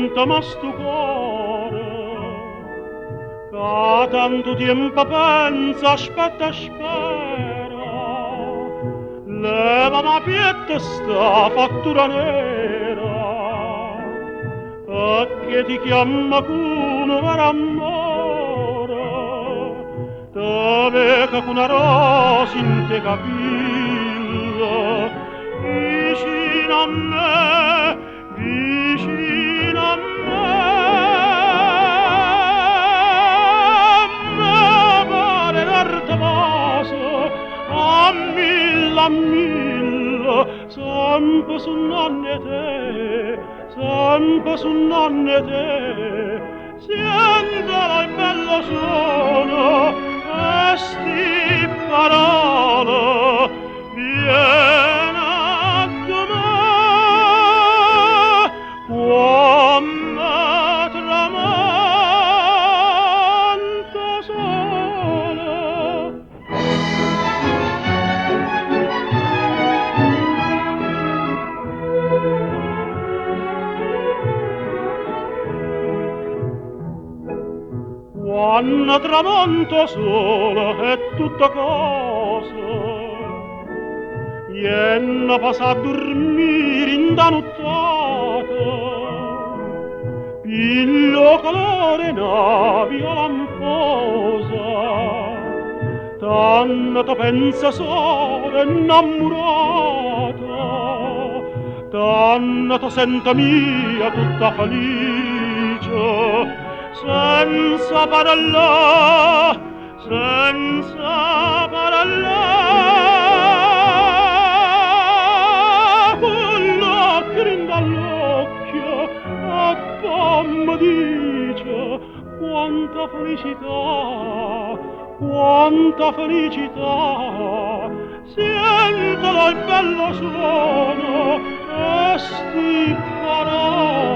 Sienteme stu core, che tanto tempo pensa, aspetta e spera. Levame 'a pietto sta fattura nera, perché ti chiamma con vero amore, te veco cu na rosa 'int' 'e capille, vicino a me, vicino a me. Me pare 'e darte vase a mille a mille, sempe sunnanno 'e te, sempe sunnanno 'e te. Siente il bello suono 'e sti parole, viene addu me quanno tramonta 'o sole. Quanno tramonta 'o sole è tutto cosa, Jenno p' s'addurmì dint' 'a nuttata, piglia 'o calore 'e na viola 'nfosa, tanno te penso sora 'nnammurata, tanno te sento mia tutta felice, senza parlà, senza parlà. Cu ll'uocchie dint' all'uocchie e po' me dice quanta felicità, quanta felicità. Sientelo il bello suono 'e sti parole.